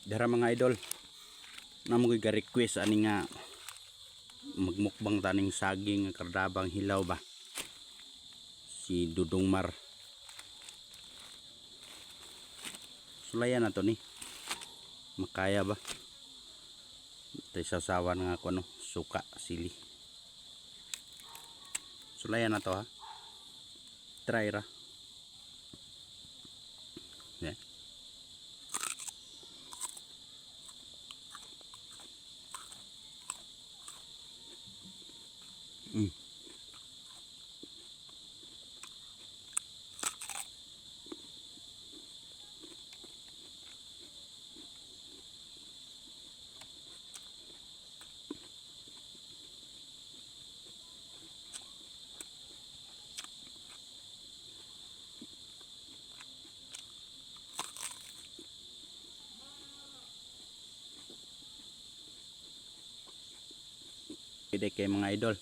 Dara, mga idol. Namo ko'y ga-request ani nga magmukbang taning saging nga kardabang hilaw ba. Si Dudong Mar. Sulayan na to ni. Makaya ba? Tayo sasawa na nga ako ano, suka, sili. Sulayan na to, ha. Try ra. Yeah. Pwede kay mga idol.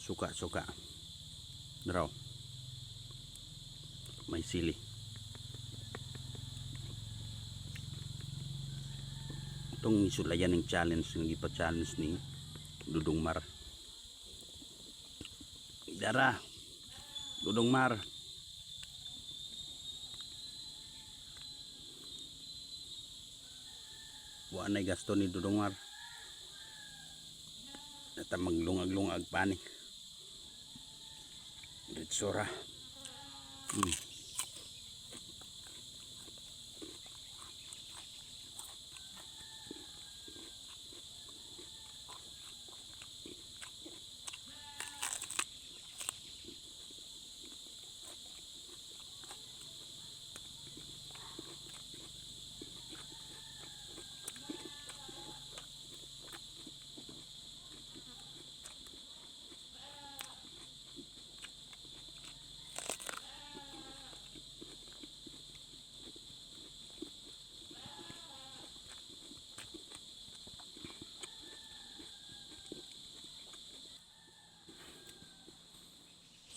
Suka, suka. Draw. May sili. Itong isulayan ng challenge, yung ipa-challenge ni Dudong Mar. Dara. Dudong Mar. Wa na'y gasto ni Dudong Mar. At maglungag-lungag pa ni. Ritsura.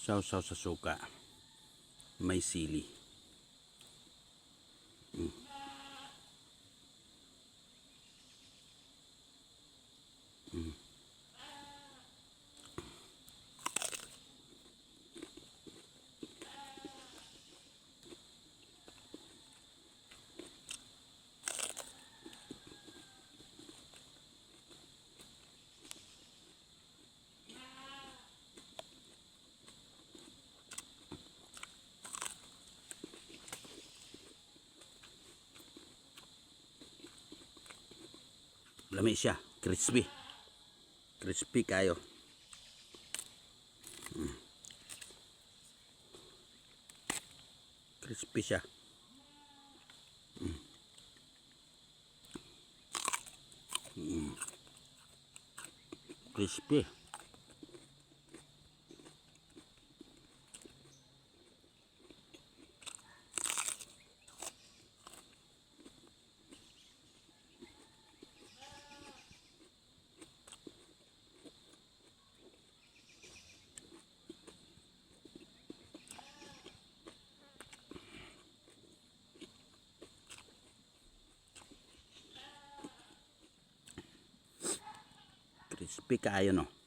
Sausaw sa suka. May sili. Lami siya, crispy. Crispy kayo. Crispy siya. Crispy. Crispy kaayo, no.